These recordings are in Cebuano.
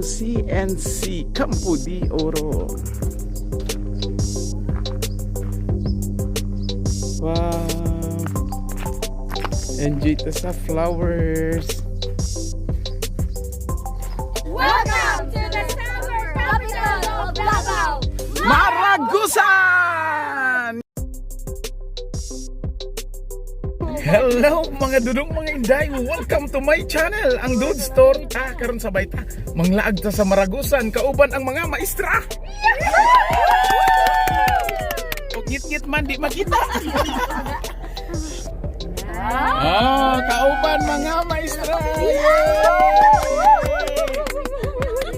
CNC Campo de Oro. Wow! Enjoy ta sa flowers. Welcome to the summer capital of Davao, Maragusan! Hello, mga dudong, mga inday! Welcome to my channel, ang Dudes Torta. Karon sabay ta manglaag ta sa Maragusan kauban ang mga maestra. Og ngit-ngit man di makita. Ah, kauban mga maestra.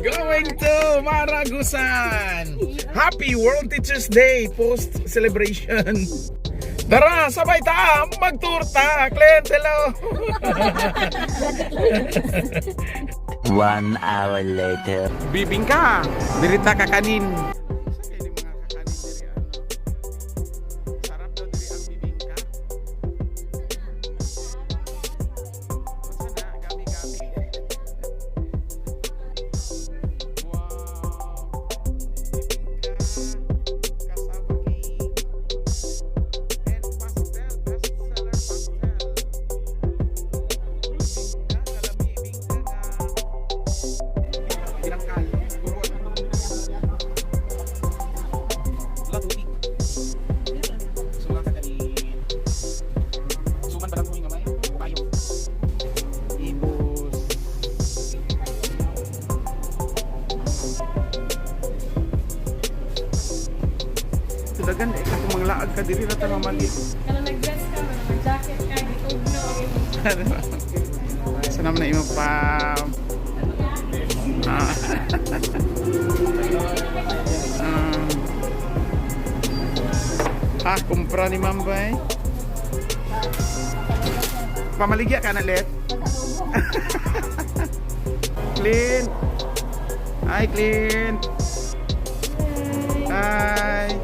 Going to Maragusan. Happy World Teachers Day post celebration. Tara, sabay ta, magturta. Clint, hello. One hour later. Bibingka, dirita kakanin. Sarap daw diri ang bibingka. Unsa na, gami-gami. Wow. Bibingka, cassava cake, and pastel, best seller pastel. Bibingka, kalami, bingka nga. Binangkal. Turon. Wala tubig. Suman ka kanin. Suman pa lang kung gamay. Bukayo. Ibos. Dagan eh, kung manglaag ka diri ra ta mamalit. Kala nag-dress ka, nag-jacket ka, gitugno ang imong Sa naman na imo pa. Ah. Ah, kumpra ni Ma'am Bay. Pamaligya ka na, Let? Clint! Hi, Clint! Hi!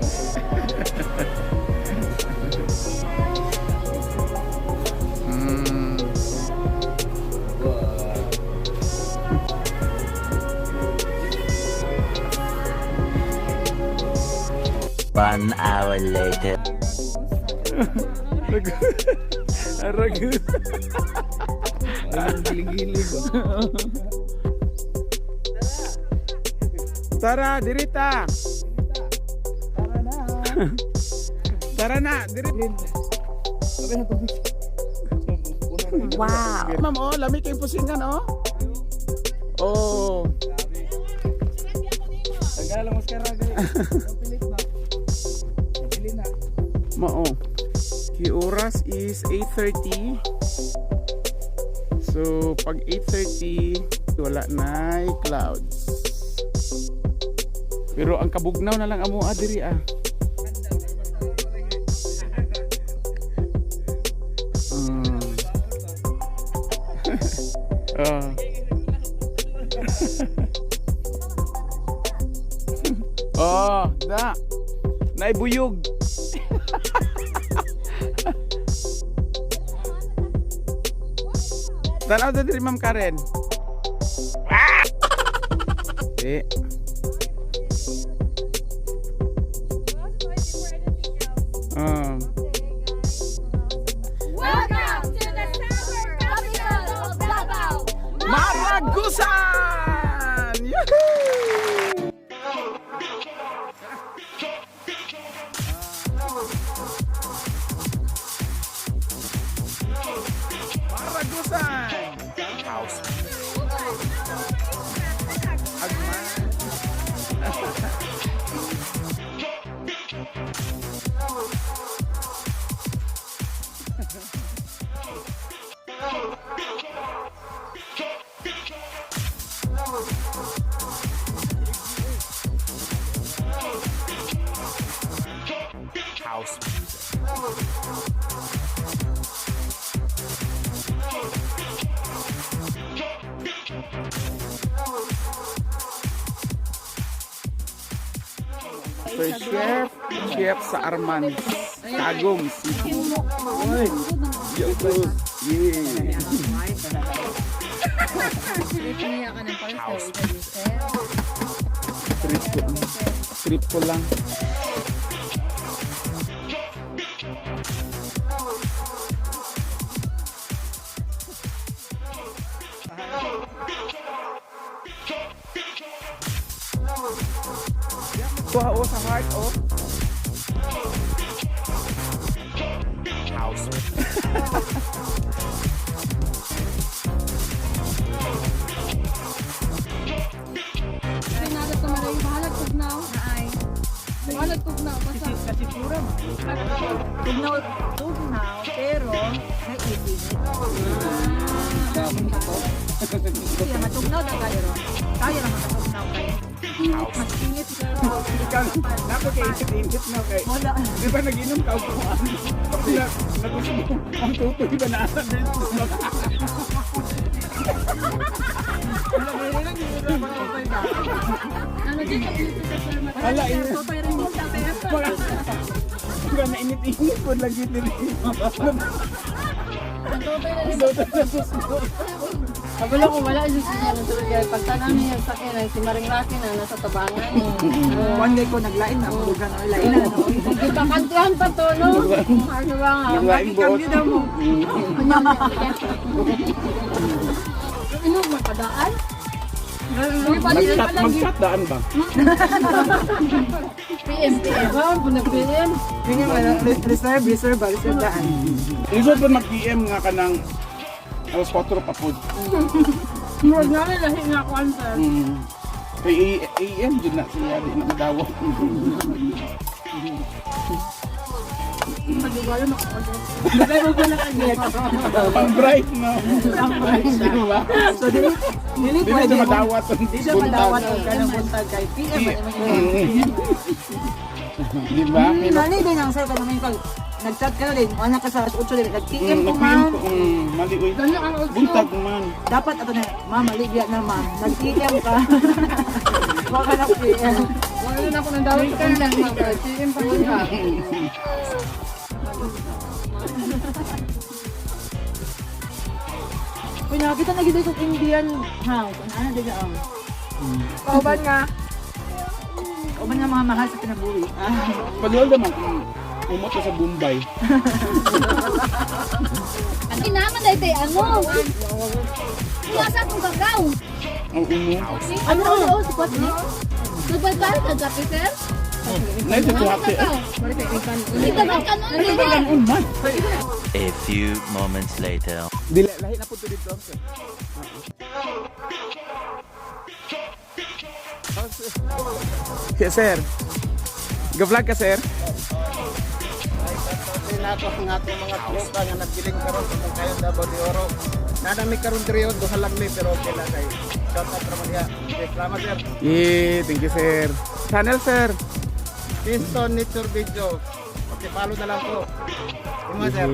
One hour later. Arag. Gilig-gilig. Tara, dirita. Tara na. Tara na, dirita. Wow! Ma'am, oh, lami kay pusingan, oh. Oh. Tagalog mas karaga. Pilit na. Pilit na. Mao. Ki oras is 8:30. So, pag 8:30, wala na clouds. Pero ang kabugnaw na lang amo diri ah. Ah. Oh, da. Naibuyog. Tanaw na diri, Ma'am Karen. Ah! Eh. Ah. Welcome to the summer capital of Davao, Maragusan! Yahoo! Maragusan! House. Agman. House music. So, chef, chef sa Arman, Tagum City. Oy, yeah. Niya ka ng parcel. Sir. Trip ko. Trip ko lang. Kuha o sa heart oh. Pinagat na maray. Bahalag tugnaw. Ay. Bahalag tugnaw. Basta. Kasi pura mo. Tugnaw, tugnaw, pero nag-iinit. Kaya matugnaw na kayo ron. Kaya naman matugnaw kayo. Init, mas init. Ikaw, nako kay init-init na kay. Wala. Di ba nag-inom ka og kuan? Na nakusog ang tutoy ba na asa dito? Ano dito dito sa sir? Ala, init. Sir, rin mo sa sir. Diba na init-init po lang yun nila. Ang tutoy na rin. Kabalo ko wala yung siya ng tulog. Pagtanaw niya sa akin ay si Maring Rocky na nasa tabangan. One day ko naglain na, mulugan or lain na. No? Nagpakantuhan pa to, no? Ano ba nga? Naglaing buot. Kambyo daw mo. Ano, makadaan? Mag-chat, mag-chat daan ba? PM, PM. Wow, nag-PM. Yun yung ano, reserve, reserve, ba? Reserve daan. Lisod ba mag-PM nga ka ng alas 4 pa po? Murag nga rin, lahi nga ako, sir. Kay AM dyan na siya, di na madawat. Pag-igalo, makapag- Lugay mo ko na kagit. Ang bright no? Ang bright, di ba? So, dili, dili Dili siya pwede mo. madawat ang Di siya buntag. madawat ang kanang buntag kay PM. Ano man yun? Di ba? Nani din ang sir, kanang pag nag-chat ka na din, wala ka sa alas 8 din, nag-PM ko Nag-PM ma'am. ko, mali uy. Gano ang otso. Buntag man. Dapat ato na, ma'am, maligya na ma'am. Nag-PM ka. Huwag ka na PM. Wala na ako ng dawat sa kanila. PM pa yun ha. Uy, nakakita na gid ko Indian house. Ano ano din ang. Pauban nga. Kauban nga mga mahal sa kinabuhi. Ah. Pag-iol naman, umot sa Bombay. Ano naman dahil tayo ano? Kuha sa akong kakaw. Ang umo. Ano? Ano? Si Kwat ni? Nagbalbal ka gabi, sir? Naisa ko hati. Kakao. Hindi ba kanon, di ba? Kanon man. A few moments later. Dili, lahi na po ito dito. Sir. Yes, sir. Ga-vlog ka, sir? Ay, ako ang atong mga tropa nga nagbiling karon kung kayo Davao de Oro. Nanami karon diri oh, duha lang mi pero okay lang kay. Shout out raman diha. Okay, salamat sir. Yeah, thank you, sir. Channel, sir. Piston Nature Video. Okay, follow na lang po. Ingat sir.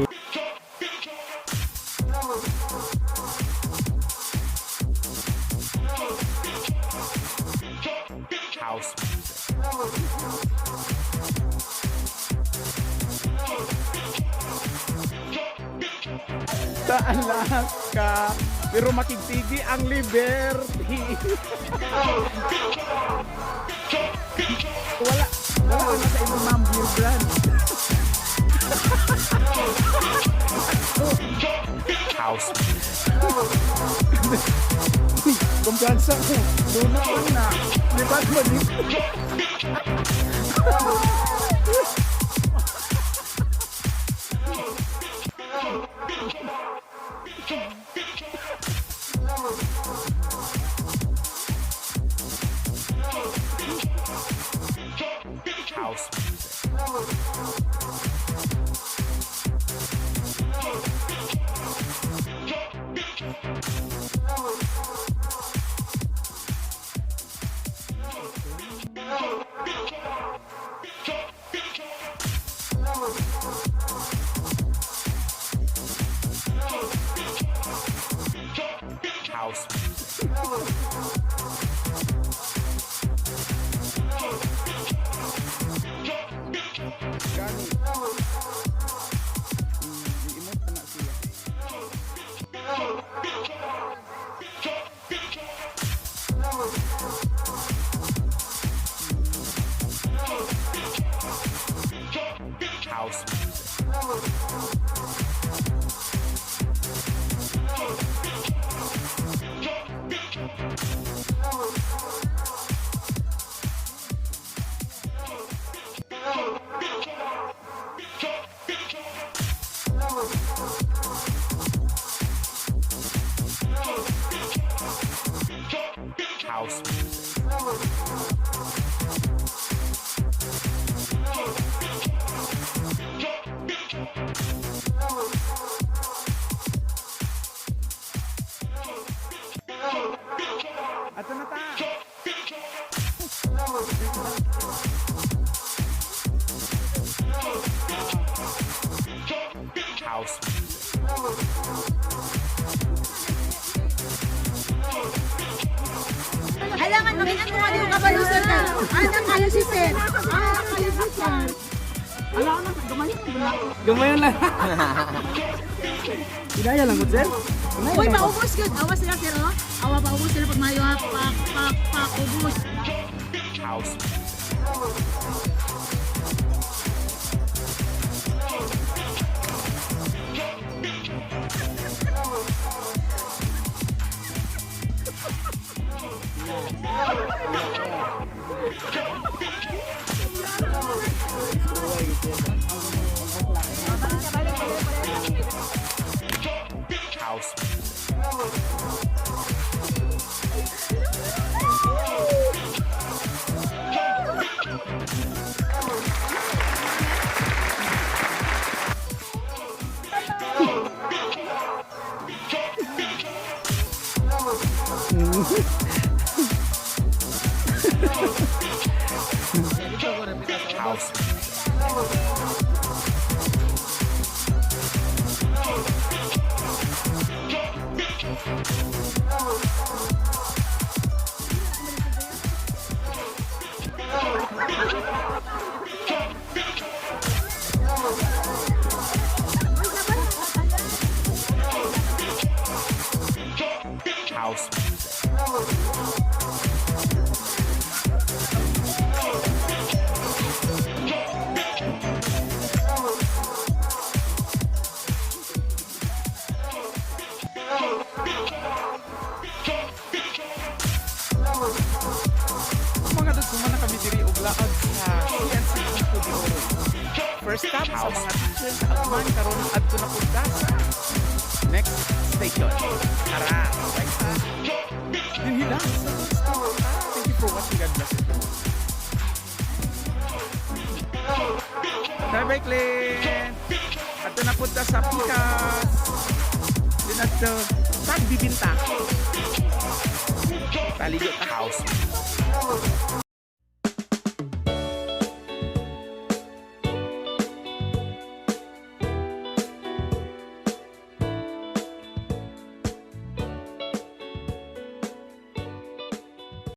Sa Alaska. Pero makigtigi ang liberty. Wala. Wala na sa imong ma'am beer brand. House. Kumpiyansa ko. Luna ko na. Lipat mo dito. House. House. Gani. Iimot na siya. House music. House music. Ato na ta. House music. Kailangan makinan ko nga yung kabalo sir ka. Anak kayo si sir. Anak kayo si sir. Gamayon lang. Inaya lang ko, sir. Uy, paubos yun. Awa sila sir, oh. Awa paubos sila pag mayo ha. Pa, pa, paubos. House music. House music. House music. House music. Mga dudes, sumana kami diri og laag sa CNC Campo de Oro. First stop sa mga teacher sa Agman karon adto na punta sa next station. Tara, bye sa. Dinhi lang sa Dudes Torta. Thank you for watching. God bless you. Bye bye, Clint. Adto na punta sa Pikas. Din adto sa Bibinta. Paligo ta. House music.